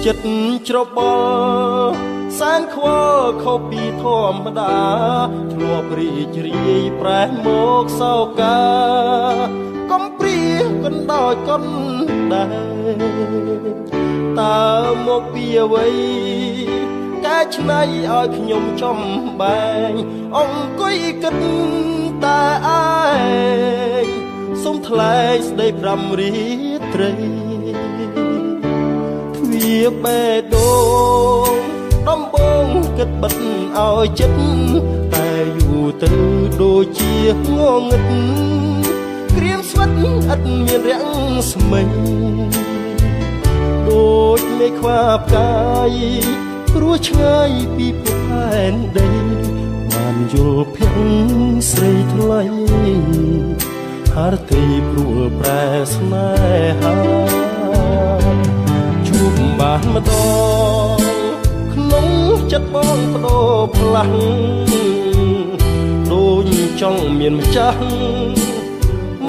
ចិត្តច្របល់សែនខ្វល់ខុសពីធម្មតាធ្លាប់រីករាយប្រែមកសោកាកំព្រាកណ្ដោយកុនដែរតើមកពីអ្វីកែច្នៃឲ្យខ្ញុំចំបែងអង្គុយគិតតែឯងសូមថ្លែងស្ដី5រាត្រីទ្វាបេះដូងដំបងគិតបិទឲ្យចិត្តតែយូរទៅដូចជាងងឹតក្រៀមស្វិតឥតមានរាំងស្មីដូចមេខ្វាផ្កាយព្រោះឆ្ងាយពីភពផែនដីបានយល់ភាំងស្រីថ្លៃហារទីព្រួលប្រែស្នេហាជួបបានម្ដងក្នុងចិត្តបងបដូរផ្លាស់ដូចចង់មានម្ចាស់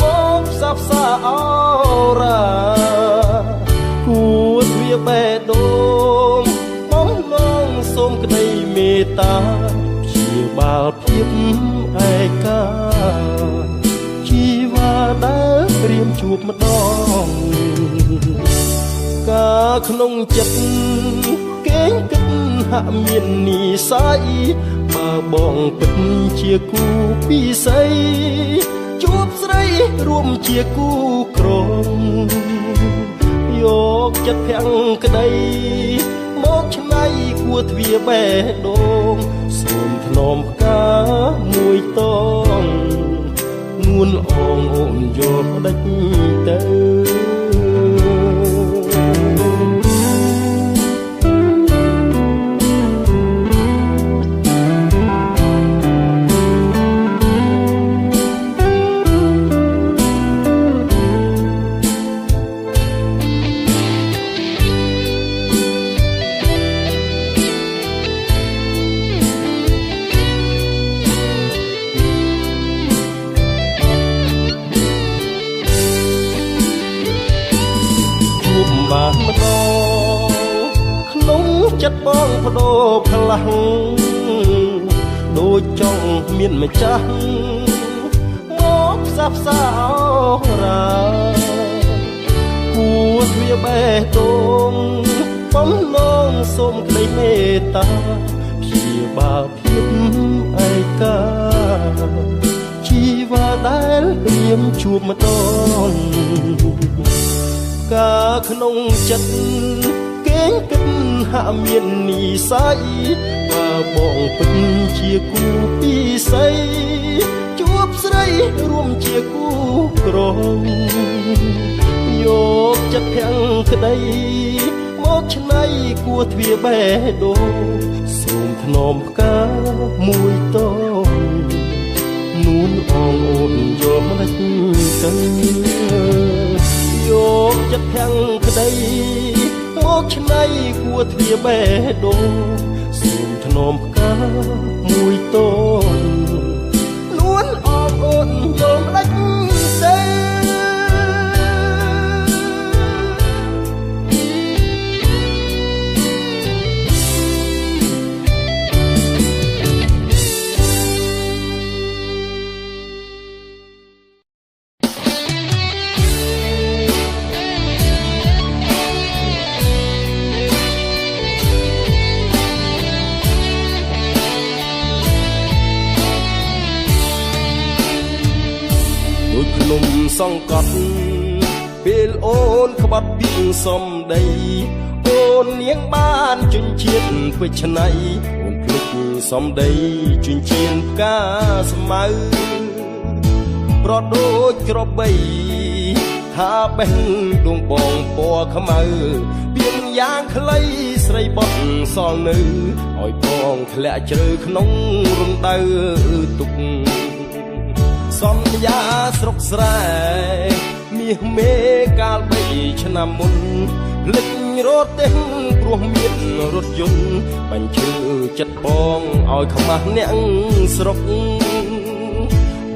មកផ្សះផ្សាអរ៉ាគួរទ្វាបេះដូងបំឡងសូមក្តីមេត្តាព្យាបាលភាពឯកាជីវ៉ាដែលព្រៀមជួបម្ដងកាក្នុងចិត្តគេងគិតហាក់មាននិស័យបើបងពិតជាគូពិសីជួបស្រីរួមជាគូក្រងយកចិត្តភាំងក្តីមកឆ្នៃគួរទ្វាបេះដូងសូមធ្នមផ្កាមួយតងនួនអងអូនយកផ្ដិចទៅបានម្ដងក្នុងចិត្តបងបដូរផ្លាស់ដូចចង់មានម្ចាស់មកផ្សះផ្សាអរ៉ាគួរទ្វាបេះដូងបំឡងសូមក្តីមេត្តាព្យាបាលភាពឯកាជីវ៉ាដែលព្រៀមជួបម្ដងកាក្នុងចិត្តគេងគិតហាក់មាននិស័យបើបងពិតជាគូពិសីជួបស្រីរួមជាគូក្រងយកចិត្តភាំងក្តីមកឆ្នៃគួរទ្វាបេះដូងសូមធ្នមផ្កាមួយតងនួនអងអូនយកម្លេចទៅយកចិត្តភាំងក្តីមកឆ្នៃគួរទ្វាបេះដូងសូមធ្នមផ្កាមួយតងនួនអងអូនយកម្លេចទៅ សង្កត់ពេលអូនក្បត់ពីសំដីអូននាងបានជញ្ជាតិពេជ្រណៃអូនភ្លេចសំដីជញ្ជៀនផ្កាស្មៅប្រដូចក្របីថាបេះដួងបងពណ៌ខ្មៅពីងយ៉ាងខ្លីស្រីបត់សល់នៅឲ្យបងធ្លាក់ជ្រៅក្នុងរំដៅទុកសន្យាស្រុកស្រែមាសមេកាល3ឆ្នាំមុនភ្លេចរត់ទេព្រោះមានរថយន្តបាញ់ឈឺចិត្តបងឲ្យខ្មាស់អ្នកស្រុក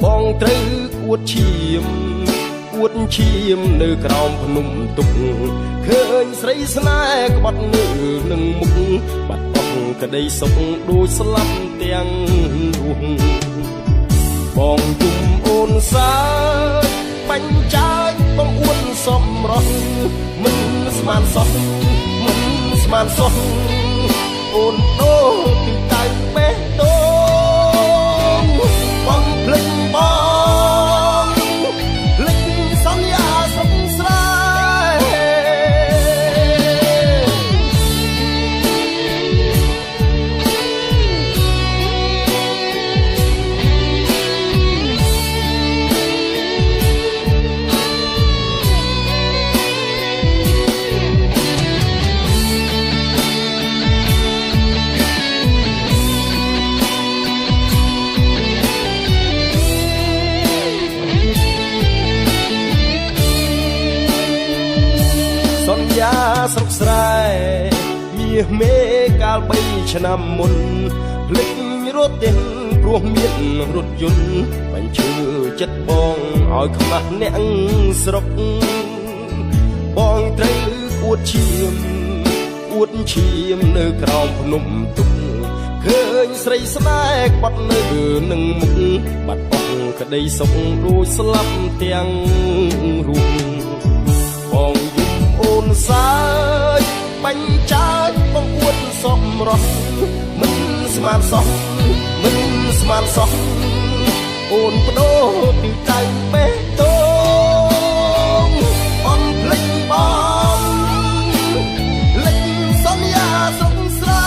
បងត្រូវអួតឈាម អួតឈាមនៅក្រោមភ្នំទុកឃើញស្រីស្នេហ៍ក្បត់នៅនឹងមុខបាត់អស់ក្តីសុខដូចស្លាប់ទាំងរស់បងជុំអូនសើបាញ់ចាយបងអួនសំរស់មិនស្មានសោះមិនស្មានសោះអូនដូរពីតៅបេះដូងបងភ្លេចបងភ្លេចសន្យាសុខស្រែស្រុកស្រែមាសមេកាល3ឆ្នាំមុនភ្លេចរត់ទេព្រោះមានរថយន្តបាញ់ឈឺចិត្តបងឲ្យខ្មាស់អ្នកស្រុកបងត្រូវអួតឈាមអួតឈាមនៅក្រោមភ្នំទុកឃើញស្រីស្នេហ៍ក្បត់នៅនឹងមុខបាត់អស់ក្តីសុខដូចស្លាប់ទាំងរូបបងយំអូនសើចបាញ់ចាចបងអួតសំរស់មិនស្មានសោះមិនស្មានសោះអូនបដូរពីតៅបេះដូងបងភ្លេចបងភ្លេចសន្យាសុខស្រែ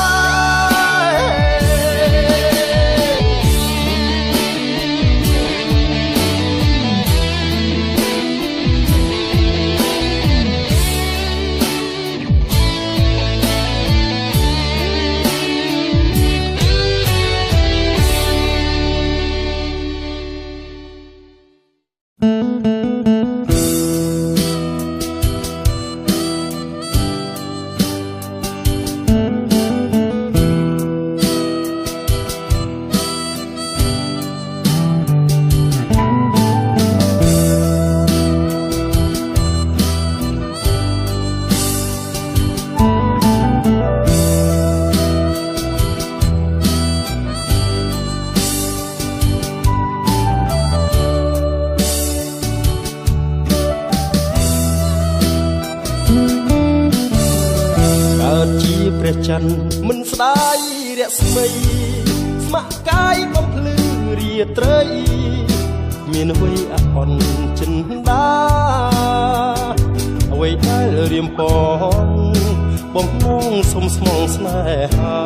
ព្រះច័ន្ទមិនស្ដាយរស្មីស្ម័គ្រកាយបំភ្លឺរាត្រីមានអ្វីអអន់ចិនដាអ្វីដែលរៀមពងបំណងសុំស្មងស្នេហា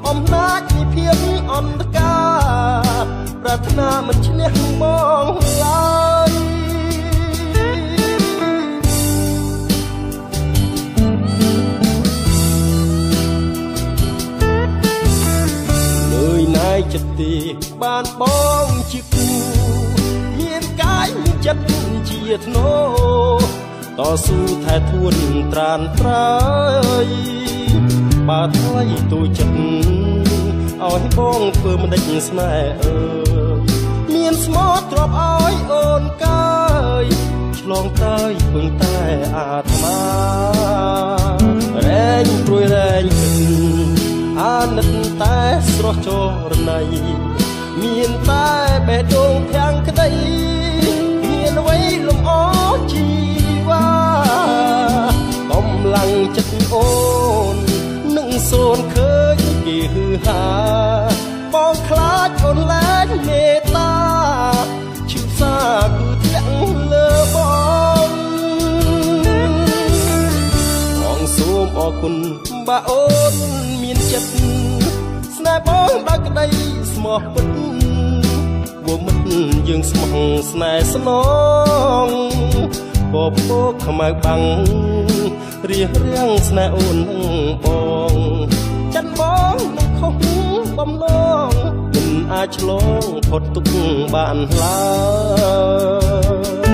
អំណាចនិព្វានអន្តការប្រាថ្នាមិនឈ្នះបងឡើយចិត្តទេបានបងជាគូមានកាយមានចិត្តជាធ្នូតស៊ូថែធួនត្រានត្រើយបើថ្លៃទូចិត្តឲ្យបងធ្វើមិនដេចស្នេហ៍អើយមានស្មោះទ្របឲ្យអូនកាយឆ្លងត្រើយពឹងតែអាត្មារែងព្រួយរែងគិតអាណិតតែស្រស់ចរណៃមានតែបេះដូងភាំងក្តីមានអ្វីលំអជីវ៉ាកម្លាំងចិត្តអូននឹងសូនឃើញគេហឺហាបងខ្លាចអូនលែងមេត្តាឈឺផ្សាគឺធ្លាក់លើបងបងសូមអរគុណបើអូនមានចិត្តស្នេហ៍បងដោយក្តីស្មោះពិតវមិត្តយើងស្មោះស្នេហ៍ស្នងពពកខ្មៅបាំងរៀបរៀងស្នេហ៍អូននឹងបងចិនបងនឹងខុសបំណងមិនអាចឆ្លងផុតទុកបានឡើយ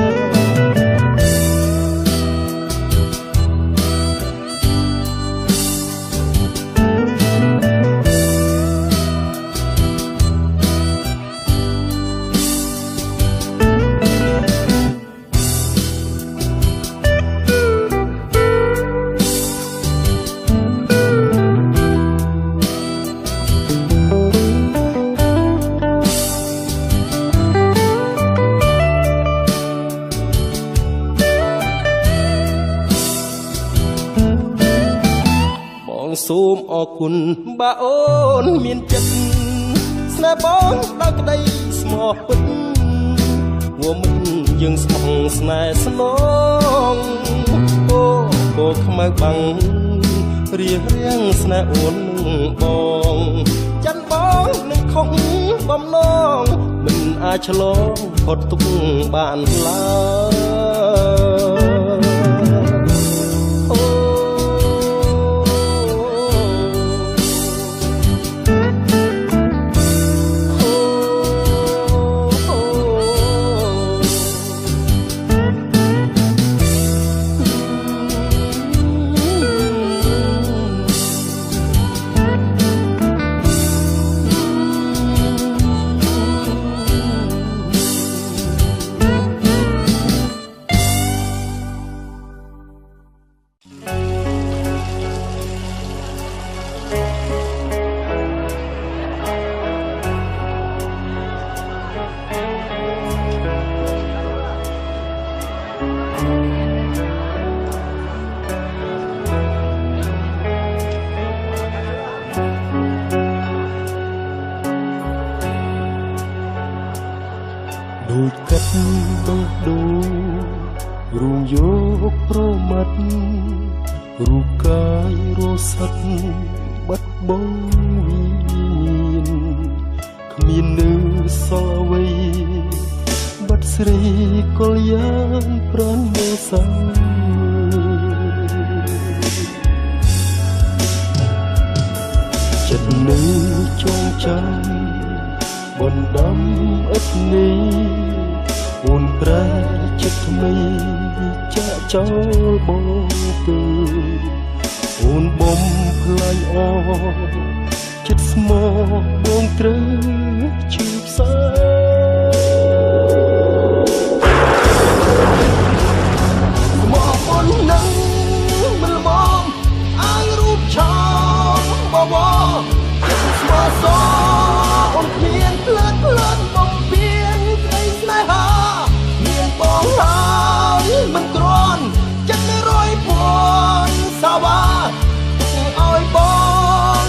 សូមអរគុណបើអូនមានចិត្តស្នេហ៍បងដោយក្តីស្មោះពិតវមិនយើងស្មោះស្នេហ៍ស្នងអូពោខ្មៅបាំងរៀងរៀងស្នេហ៍អូននឹងបងចិនបងនឹងខុសបំណងមិនអាចឆ្លងផុតទុកបានឡើយដូចកាត់បេះដូងរូងយកប្រមាត់រូបកាយរសិតបាត់បង់វិញ្ញាណគ្មាននៅសល់អ្វីបាត់ស្រីកលយ៉ាងប្រានមកសាចិត្តនៅចងចាំបណ្ដាំឥតនេះអូនប្រែចិត្តថ្មីចាក់ចោលបងទៅអូនបំផ្លាញអចិត្តស្មោះបងត្រូវឈឺផ្សាស្មោះប៉ុណ្ណឹងមិនល្មមអាងរូបឆោមបវរចិត្តស្មោះសអូនគ្មានផ្លើតផ្លើតបំពេញក្តីស្នេហាមានបងហើយមិនគ្រាន់ចិត្តរយពួនសាវ៉ាឲ្យបង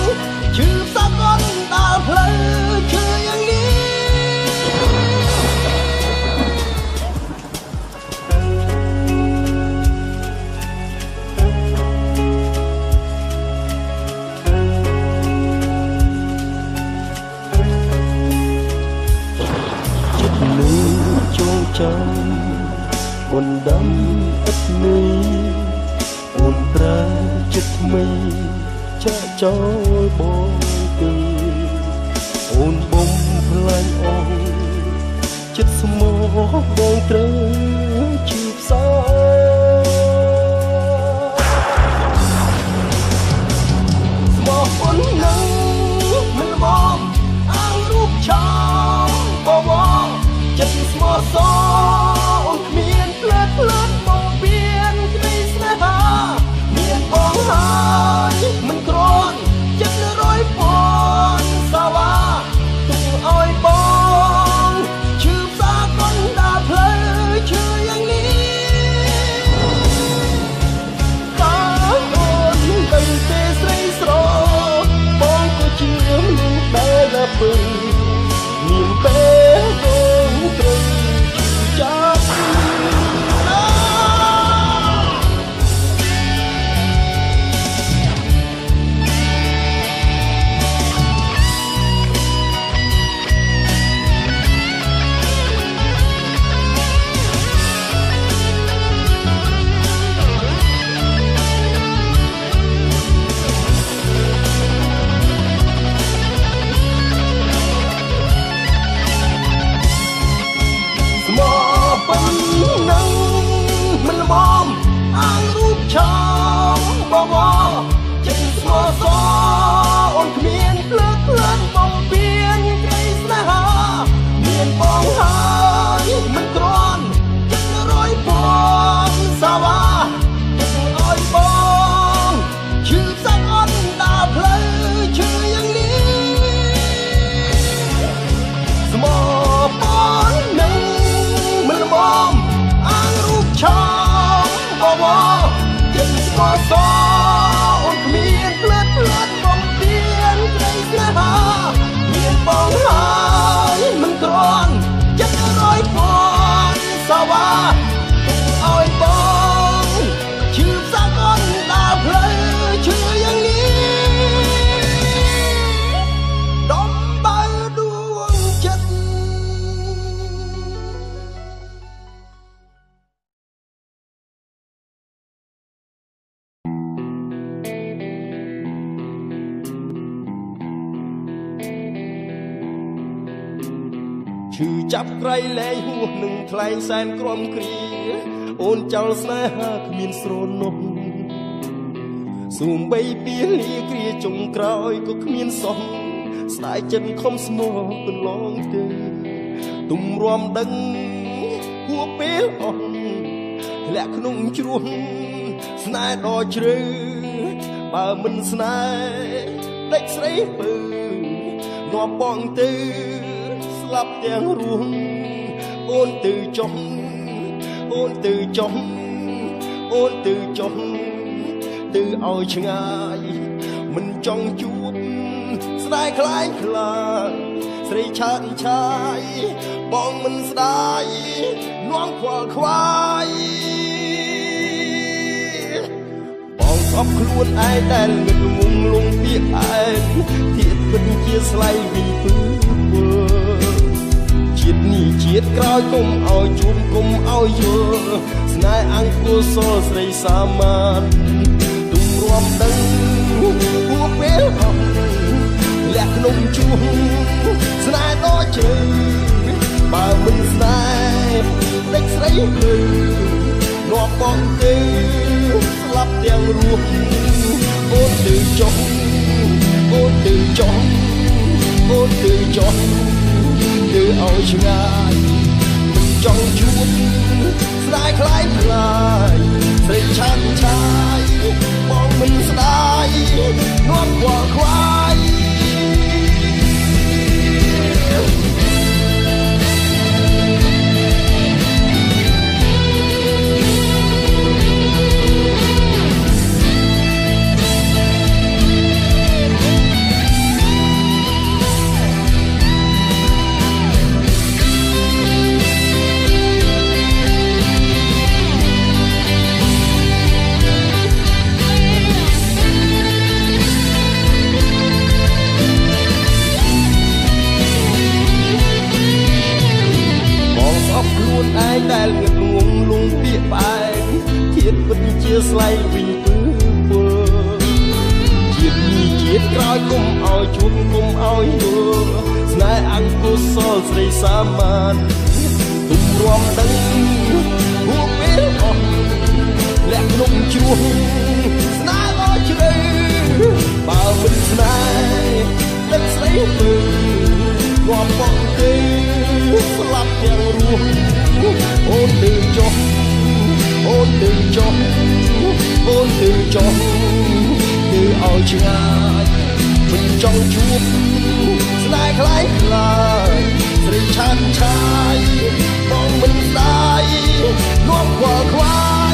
ឈឺផ្សាកនដាល់ផ្លូវឈឺយ៉ាងនេះចិត្តនឹងចងចាំបណ្ដាំឥតនេះអូនប្រែចិត្តថ្មីចាក់ចោលបងទៅអូនបំផ្លាញអស់ចិត្តស្មោះបងត្រូវឈឺផ្សាស្មោះប៉ុណ្ណឹងមិនល្មមអាងរូបឆោមបវរចិត្តស្មោះសអូនគ្មានផ្លើតផ្លើតបំពេញក្តីស្នេហាមានបងហើយមិនគ្រាន់ចិត្តរយពាន់សាវ៉ាទុកឲ្យបងឈឺផ្សាកណ្ដាលផ្លូវឈឺយ៉ាងនេះ ឈឺចាប់ក្រៃលែងហួសនឹងថ្លែងសែនក្រំគ្រាអូនចោលស្នេហាគ្មានស្រណុះសូម្បីពីលាគ្រាចុងក្រោយក៏គ្មានសោះស្ដាយចិត្តខំស្មោះកន្លងទៅទុំរំដឹងហួពេលអស់ធ្លាក់ក្នុងជ្រោះស្នេហ៍ដ៏ជ្រៅបើមិនស្នេហ៍ដេចស្រីពើនាំបងទៅស្លាប់ទាំងរស់អូនទៅចុះអូនទៅចុះអូនទៅចុះទៅឲ្យឆ្ងាយមិនចង់ជួបស្ដាយខ្លាយខ្លាយស្រីឆើតឆាយបងមិនស្ដាយនាំខ្វល់ខ្វាយបងស្អប់ខ្លួនឯងដែលងឹតងងលងពាក្យឯងធៀបពិតជាស្លៃវិញពឺពើជាតិនេះជាតិក្រោយកុំឲ្យជួបកុំឲ្យយល់ស្នេហ៍អង្គុសលស្រីសាមានទុំរំដឹងហួពេលអស់លាក់ក្នុងជួងស្នេហ៍ដ៏ជ្រៅបើមិនស្នេហ៍ដេចស្រីពើនាំបងទៅស្លាប់ទាំងរស់អូនទៅចុះអូនទៅចុះអូនទៅចុះទៅឲ្យឆ្ងាយមិនចង់ជួបស្ដាយខ្លាយខ្លាយស្រីឆានឆាយបងមិនស្ដាយនាំខ្វល់ខ្វាយខ្លួនឯងដែលងឹតងងលងពាក្យផ្អែមធៀបពិតជាស្លៃវិញពឺពើជាតិនេះជាតិក្រោយកុំឲ្យជួបកុំឲ្យយល់ស្នេហ៍អង្គុសលស្រីសាមានទុំរំដឹងហួពេលអស់លាក់ក្នុងជ្រោះស្នេហ៍ដ៏ជ្រៅបើមិនស្នេហ៍ដឹកស្រីពើនាំបងទៅស្លាប់ទាំងរស់អូនទៅចុះអូនទៅចុះអូនទៅចុះទៅឲ្យឆ្ងាយមិនចង់ជួបស្នេហ៍ខ្លាយខ្លាយស្រីឆានឆាយបងមិនស្ដាយនាំខ្វល់ខ្វាយ